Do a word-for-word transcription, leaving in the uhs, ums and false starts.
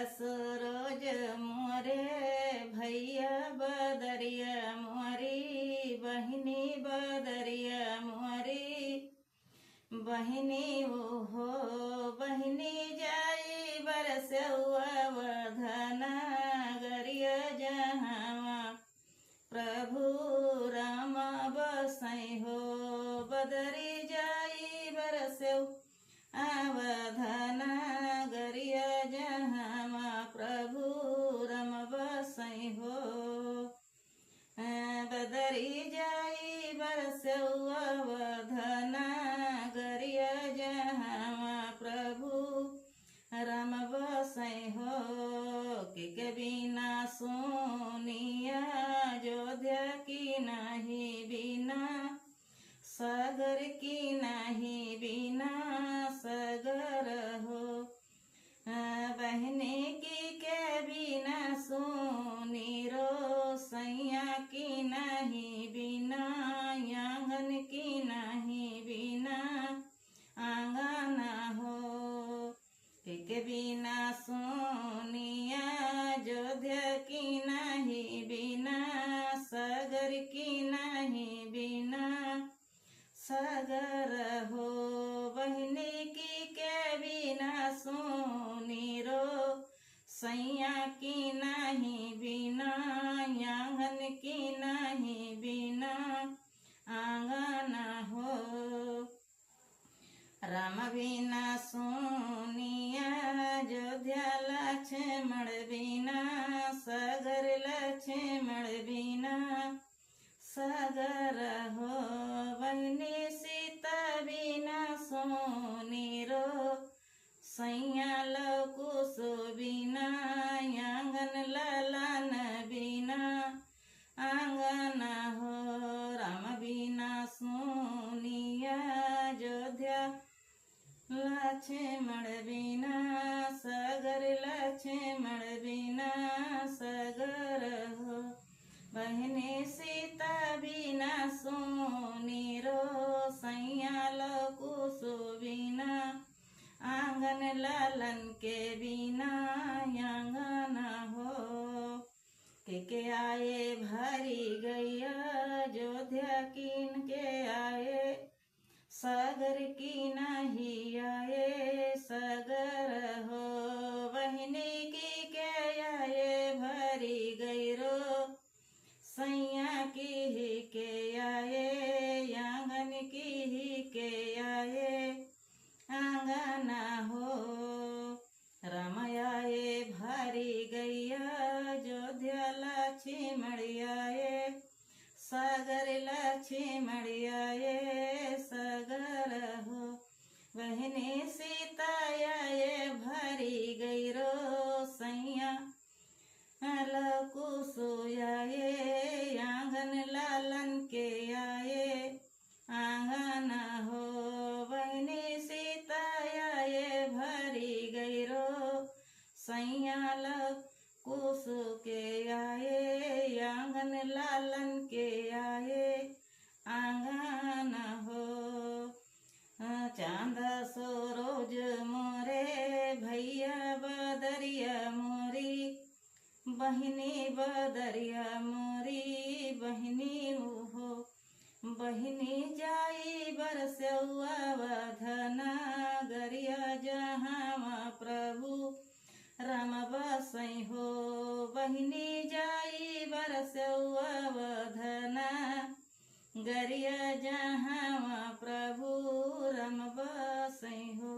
सूरज मोरे भैया बदरिया मोरी, बहिनी बदरिया मोरी, बहिनी ओहो बहिनी जाई बरसेउआ अवध नगरिया जहवा प्रभु राम बसै हो। बदरी जाई बरसेउ अवध नगरिया जहवा प्रभु राम बसै हो। बदरी जाई बरसेउ अवध नगरिया जहवा प्रभु राम बसै हो। के के बिना सुनिया अयोध्या की नाही बिना सगर की नाही बिना सगर हो। बहिनी की के बिना सुनी रो सैया की नाही बिना आंगन की नाही बिना आंगन हो। के के बिना सुनिया अयोध्या की नाही बिना सगर की नाही बिना सगर हो। बहिनी की के बिना सुनी रो सैया की नाही बिना आंगन की नाही बिना आंगन हो। राम बिना सुनिया अयोध्या लक्ष्मण बिना सगर लक्ष्मण बिना सगर हो। बहिनी सीता बिना सुनी रो सैया लव कुश बिना आंगन ललन बिना आंगन हो। राम बिना सुनिया अयोध्या लक्ष्मण बिना सगर लक्ष्मण बिना सगर हो। बहिनी सीता बिना सुनी रो सैया लव कुश बिना आंगन ललन के बिना आंगन हो। के के आए भरी गैया अयोध्या कीन के आए सगर की नाही आए सगर हो। बहिनी की के आए भरी गई रो सैया की ही के आए आंगन की ही के आए आंगन हो। राम आए भरी गैया अयोध्या लक्ष्मण आए सगर लक्ष्मण आए सगर हो। बहिनी सीता आए भरी गई रो सैया लव कुश आए आंगन ललन के आए आंगन हो। बहिनी सीता आए भरी गई रो सैया लव कुश के आए आंगन ललन के आए आंगन हो। चांद सूरज मोरे भैया बदरिया मोरी बहिनी बदरिया मोरी बहिनी ओहो। बहिनी जाई बरसेउ अवध नगरिया जहवा प्रभु राम बसै हो। बहिनी जाई बरसेउ अवध नगरिया जहवा प्रभु राम बसै हो।